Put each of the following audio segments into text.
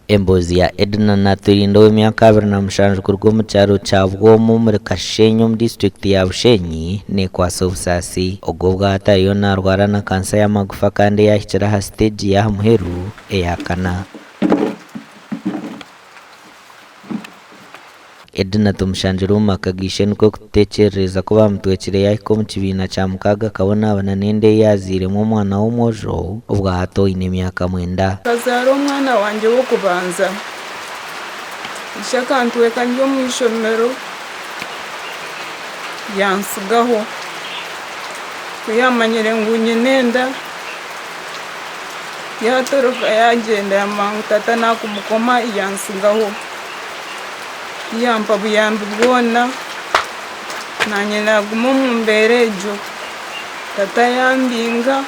Emboozi ya Edna Naturinda ow'emyaka 27 kuruga omu kyaro kya Bwomu omuri Kashenyi omu disiturikiti ya Bushenyi neekwatsa obusaasi. Ogu obwahati ariyo naarwara na kansa y'amagufa kandi eyahikire aha siteegi y'aha muheru eya kana. Edna tumushangire omu maka ga ishe nikwo kututekyerereza ku baamutwekire yaahika omu kibiina kya mukaaga akabonabona n'enda ei yaazairemu omwana w'omwojo obwahati oine emyaka mwenda. Nkazaara omwana wangye w'okubanza. Ishe akantweka ndi omu ishomero yantsigaho. Ku yaamanyire ngu nyine enda, yaatoroka yaagyenda yamanya ngu tata naakumukoma yantsigaho. Tiyampa buyambi bwona, naanye naaguma omu mbeera egyo. Tata yambinga,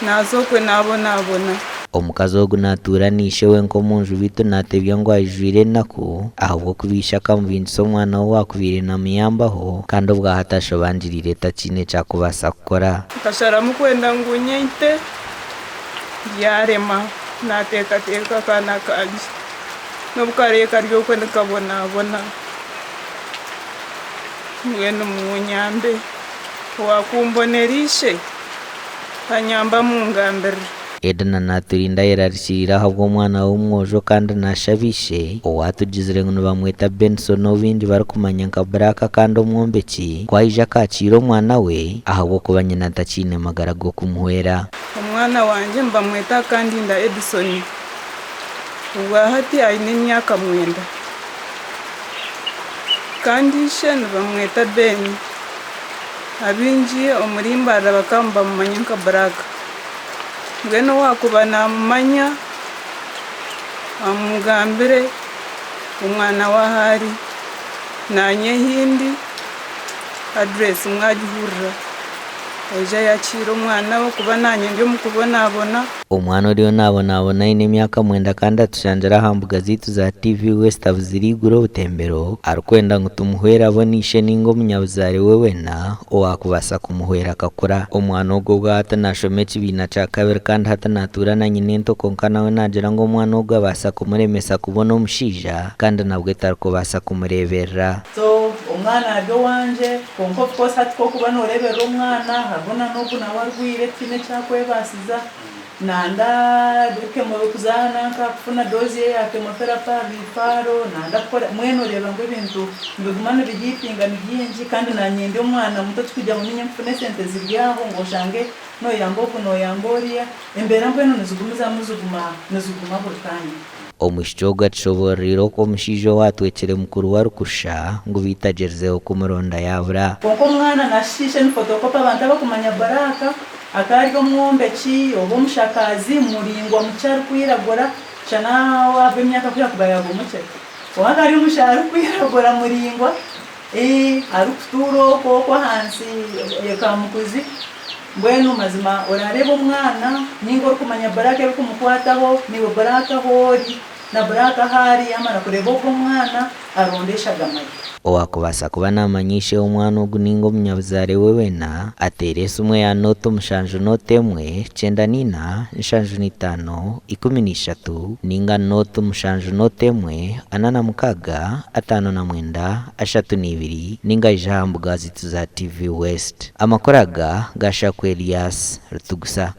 naaza okwe naabonabona. Omukazi ogu naatuura na ishe wenka omu nju beitu naatebya ngu aijwire enaku ahabw'okuba ishe akamubingisa omwana we owaakubaire namuyambaho kandi obwahati ashobangiriire takiine eki arikubaasa kukora. Nkasharamu kwenda ngu nyeite, byarema, naateekateeka akaana kangye. N'obu karabe kari okwe nikabonabona, mbwenu muunyambe. Owaakumbonera ishe, anyambe amungambirire. Edna naaturinda ayerarikiriire ahabw'omwana we omwojo kandi naashaba ishe, owaatugizire ngu nibamweta Benson ou baingi barikumanya nka Black kandi omwombeki, ku aija akaakiira omwana we ahabw'okuba nyina takiine magara g'okumuhwera. Omwana wangye nibamweta Akandinda Edson. Obwahati aine emyaka mwenda. Kandi ishe nibamweta Ben. Abaingi omuri Mbarara bakaba nibamumanya nka Black. Mbwenu owaakuba naamumanya amugambire omwana we ahu ari. Naanye ahi ndi address mwagihurira. Aije ayakiire omwana we kuba naanye ndi omu kubonabona. Omwana oriyo nabonabona aine emyaka mwenda kandi atushangire aha mbuga zaitu za TV West abuzire eiguru obutembero arikwenda ngu tumuhwere abone ishe ninga omunyabuzaare we wena owakubaasa kumuhwera akakura. Omwana ogwo obwahati nashoma ekibiina kya kabiri kandi hati natuura na nyinento kwonka nawe nagira ngu omwana ogwo abaasa kumuremesa kubona omushaija kandi nabwe tarikubaasa kumureeberera. So omwana ari owangye kwonka of course hati ku orikuba nooreeberera omwana hariho na n'ogu nawe arwaire tihaine eki arikwebaasiza nanda chemo kuza nanka kufuna dose ye ya chemotherapy aha referral nanda kukora mbwenu oreeba ngu ebintu nibiguma nibihiitinga ni bingi kandi naanye ndi omwana muto tikugira ngu niinye nkufuna esente ziri aho ngu oshange nooyamba ogu nooyamba oriya embeera mbwenu nizigumizamu ziguma niziguma buri kaanya. Omwishiki ogu atushoboororeire oku omushaija ou atwekire mukuru we arikushusha ngu beitu agyerizeho kumuronda yaabura. Kwonka omwana nashiisha ni photocopy abantu abakumanya Baraka akaba ari omwombeki oba omushakaazi muraingwa mukye arikwiragura shana waaba emyaka kuyakuba yaaba omukye kwonka akaba ari omushaija arikwiragura muraingwa arikutuura okwo okwo ahansi Kamukuzi mbwenu mazima orareeba omwana ninga orikumanya Baraka ebikumukwataho niiwe Baraka ahu ori na Baraka ahu ari yamara kureeba ogwo omwana aronde eshagama ye. Owaakubaasa kuba naamanya ishe w'omwana ogu nainga omunyabuzaare we weena, ateere esimu eya nooti mushanju nooti emwe, kyenda n'eina, nshanju n'eitaano, ikumi n'ishatu, nainga nooti mushanju nooti emwe, ana na mukaaga, ataano na mwenda, ashatu n'eibiri, nainga aije aha mbuga zaitu za TV West. Amakuru aga ga Shakwe Elias Rutugusa.